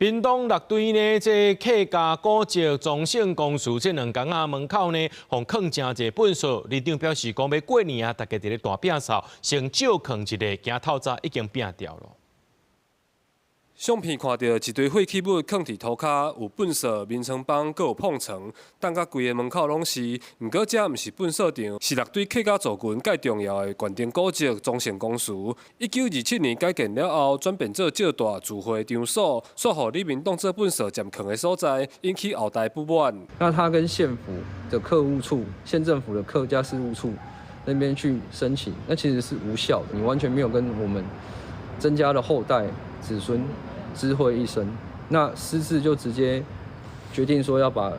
屏東六堆呢，這客家古蹟宗聖公祠這兩工仔門口呢，予囥誠濟糞埽。里長表示講，欲過年啊，大家佇咧大摒掃，先借囥一下，驚透早已經摒掉囉。相片看著一堆廢棄物囥佇塗跤，有糞埽、眠床枋，閣有膨床，擲甲規个門口攏是。毋過這毋是糞埽場，是六堆客家族群蓋重要的縣定古蹟宗聖公祠。1927年改建了後，轉變做借貸聚會場所，煞予里民當做糞埽暫囥的所在，引起後代不滿。那他跟縣府的客務處、縣政府的客家事務處那邊去申請，那其實是無效的，你完全沒有跟我們曾家的後代子孫知會一聲，那私自就直接決定說要把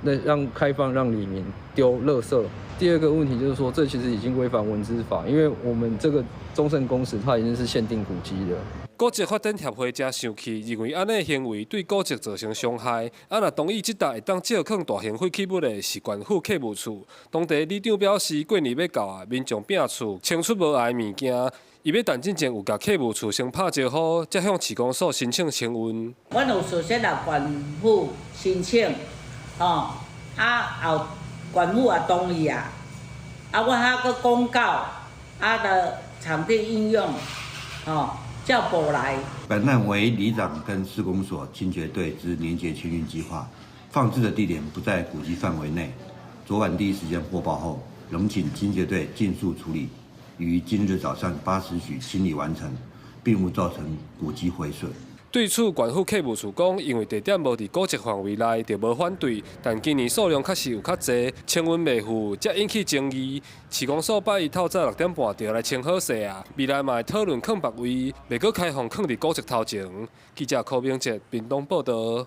那讓開放讓里民丟垃圾。第二個問題就是說，這其實已經違反文資法，因為我們這個宗聖公祠它已經是限定古蹟了。古蹟發展協會誠生氣，認為按呢行為對古蹟造成傷害。啊，若同意這搭會當借囥大型廢棄物的是縣府客務處。當地里長表示，過年欲到啊，民眾摒厝清出無礙的物件，伊欲等進前有共客務處先拍招呼，才向市公所申請清運。阮有首先來縣府申請，吼，啊後縣府也同意啊，啊我還閣公告，啊著場地應用，吼。叫過來。本案為里長跟市公所清潔隊之年節清運計劃，放置的地點不在古蹟範圍內。昨晚第一時間獲報後，榮請清潔隊盡速處理，於今日早上8時許清理完成，並無造成古蹟毀損。對此，縣府客務處講，因為地點無佇古蹟範圍內，就無反對。但今年數量確實有較濟，清運袂赴，才引起爭議。市公所拜一透早6點半就來清好勢啊，未來嘛會討論囥別位，袂閣開放囥佇古蹟頭前。記者柯明哲屏東報導。